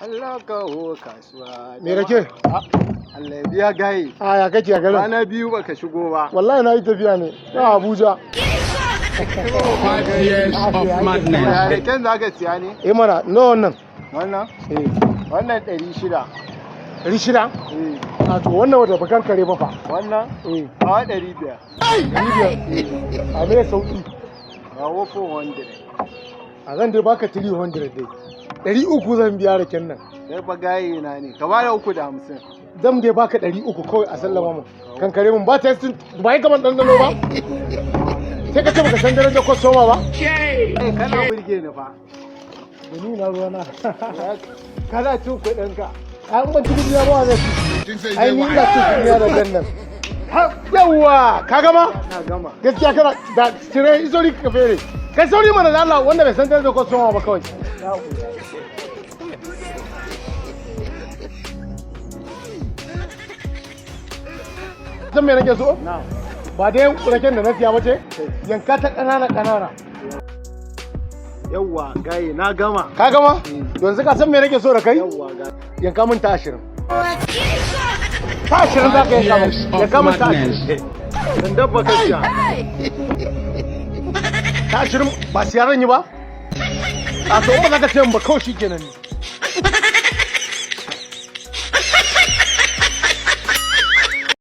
Allah kawo kasuwa. Me rake? Allah ya biya, gaye. A ya kake a garin? Kwana biyu baka shigo ba. Wallahi na yi tafiya ne na Abuja. 5 years of madness. Ya raken za ka siya ne? Eh mana, nawa wannan? Wannan? Eh. Wannan 600. 600? Eh. A to, wannan wata bakan kare ba fa. Wannan? Eh. Hawa 500. 500? A me sauki? Kawo 400. A zan dai baka 300 dai. 300 zan biya raken nan. Kai fa gaye na ne. Ka bada 350. Zan dai baka 300 kawai a sallama mu. Kankare mun ba ta ba yi gaban ɗanɗano ba. Sai ka ce baka san darajar kwastoma ba? Eh, kana burge ni fa. Da ni na ruwa na. Kana cin kuɗin ka. An ban ci kuɗi na ba zai ci. Ai ni ina cin kuɗi na da nan. Yawwa, ka gama? Na gama. Gaskiya kana da cire isori ka fere. Kai sauri mana da Allah, wanda bai san darajar kwastoma ba kawai. Zan me nake so? Na. Ba dai raken da na siya ba ce? Yanka ta ƙanana ƙanana. Yawwa gaye, na gama. Ka gama? Yanzu ka san me nake so da kai? Yawwa gaye. Yanka min ta 20. Ta 20 za ka yanka min. Years of Yanka min ta 20. madness. Dan dabba ka siya. Ta 20 ba siya zan yi ba? A to, in ba za ka ce min ba kawai shi kenan ne.